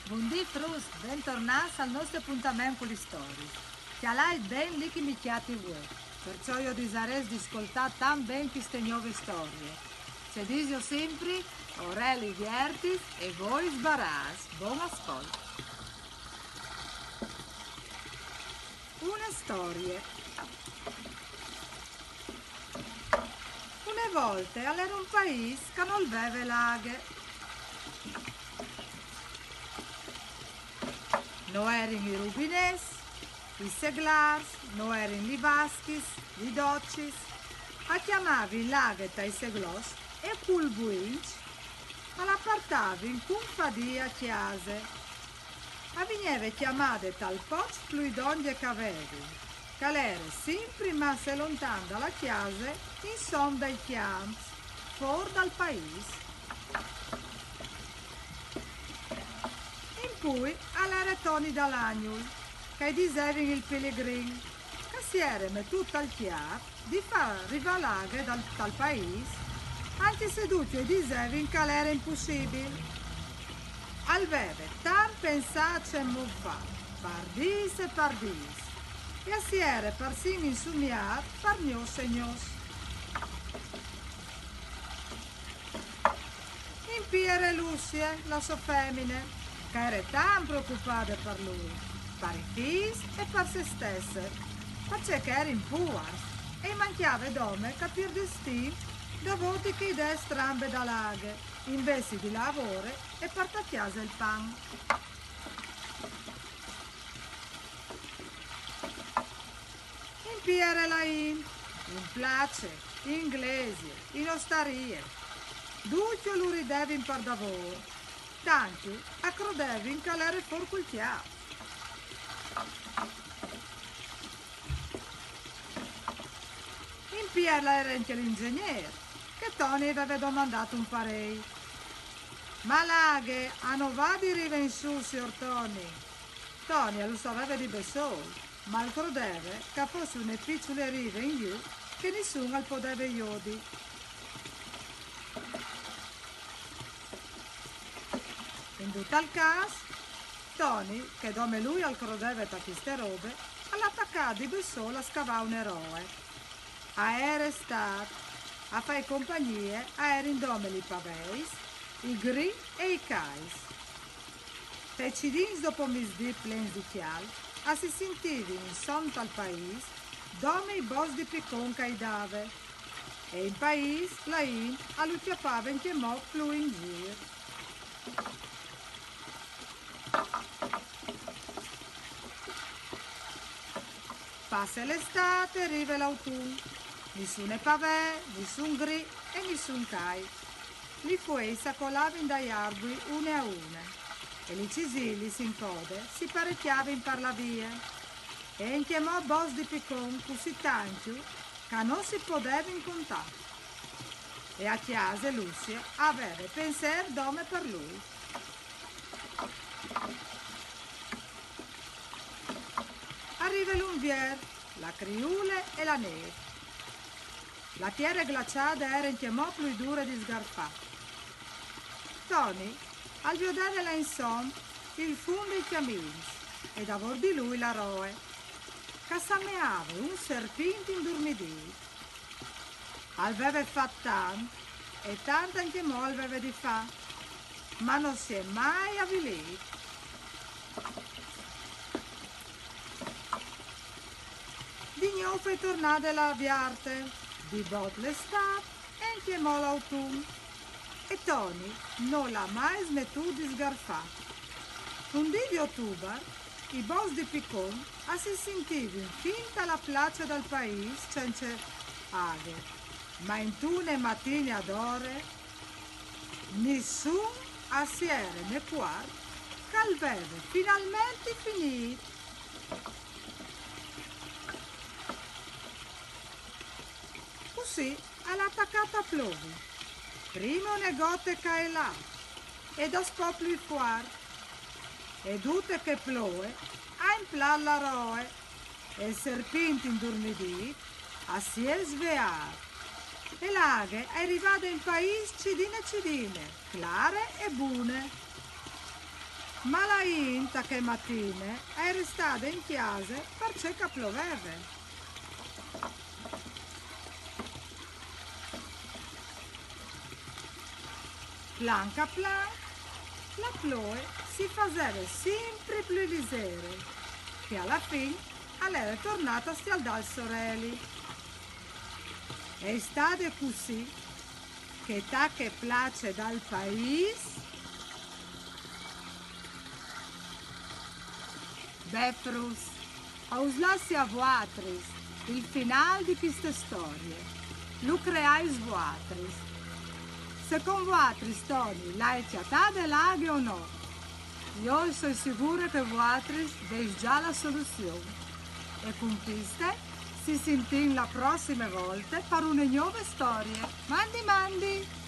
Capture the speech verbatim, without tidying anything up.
Bundì fruts, bentornâts al nestri apontament cu lis storiis. Cjalait ben li che mi cjati vuê, parcè che jo o disarès di scoltâ tant ben cheste gnove storie. Ce disio simpri, oreli viertis e voi sbarâts. Bon ascolt. Une storie. Une volte al jere un paîs che nol veve la aghe. No jerin i rubinets, i seglârs, no jerin lis vaschis, lis docis. A cjamavin la aghe tai seglots e cul buinç a la puartavin cun fadie a cjase. A vigneve cjamade tal poç plui dongje che a vevin, che al jere simpri masse lontan da la cjase, insom dai cjamps, fûr dal paîs. In plui al jere Toni dal Agnul, che i disevin il pelegrin, che si jere metût tal cjâf di fâ rivâ la aghe dal, tal paîs, ancje se ducj i disevin che al jere impussibil. Al veve tant pensât cemût fâ, par dîs e par dîs, e al si jere parfin insumiât par gnôs e gnôs. In plui e jere Lucie, la sô femine, che e jere tant preocupade par lui, par i fîs e par se stesse, parcè che a jerin puars e i mancjave dome capî il destin, dovût di chê idee strambe da la aghe, invezit di lavôre e puartâ a cjase il pan. In plui e jere la int, in place, in glesie, in ostarie. Ducj lu ridevin par davôr, tancj a crodevin che al jere fûr cul cjâf. In plui al jere ancje l'inzegnîr, che Toni i veve domandât un parei. Ma la aghe a no va di rive in sù, siôr Toni. Toni lu saveve di bessôl, ma al crodeve che e fos une piçule rive in jù che nissun al podeve jodi. In dut il câs, Toni, che dome lui al crodeve ta cheste robe, al à tacât di bessôl a scavâ une roe. A jere Istât, a fâi compagnie a jerin dome lis paveis, i gri e i cais. Tai cidins dopomisdì plens di cjalt, a si sintivin insom tal paîs dome i boçs di picon che i dave. E in paîs la int a lu cjapave ancjemò plui in gîr. Passe l'Istât e rive l'Autun. Nissune pavee, nissun gri e nissun cai. Lis fueis a colavin dai arbui une a une, e lis cisiliis in code si parecjavin par lâ vie. E ancjemò boçs di picon cussì tancj che no si podevin contâ. E a cjase Lucie e veve pensêr dome par lui. A rive l'Unvier, la criule e la nêf. La tiere glaçade e jere ancjemò plui dure di sgarfâ. Toni al viodeve là insom il fum dai cjamins e davôr di lui la roe, che e semeave un serpint indurmidît. Al veve fat tant, e tant ancjemò al veve di fâ, ma no si è mai avilît. Di gnûf e je tornade la viarte, di bot l'Istât e ancjemò l'Autun. E Toni nol à mai smetût di sgarfâ. Un dì di Otubar, i boçs di picon a si sintivin fin ta la place dal paîs cence aghe, ma intune matine adore nissun a si jere nepuart che al veve finalmentri finît. Cussì al à tacât a plovi. Prime une gote ca e là, e daspò plui fuart. E dute chê ploie e à implât la roe, e il serpint indurmidît si è sveât. E la aghe e je rivade in paîs cidine cidine, clare e bune. Ma la int chê matine e je restade in cjase parcè che e ploveve. Planc a planc, la ploie si faseve simpri plui lizere, che a la fin e jere tornade a scjaldâ il soreli. E je stade cussì che ta chê place dal paîs Beh, fruts, us lassi a vuatris il finâl di cheste storie. Lu creais vuatris. Secont vuatris, Toni, le à cjatade la aghe o no? Jo o soi sigure che vuatris o vês za la soluzion. E cun cheste si sintìn la prossime volte par une gnove storie. Mandi, mandi!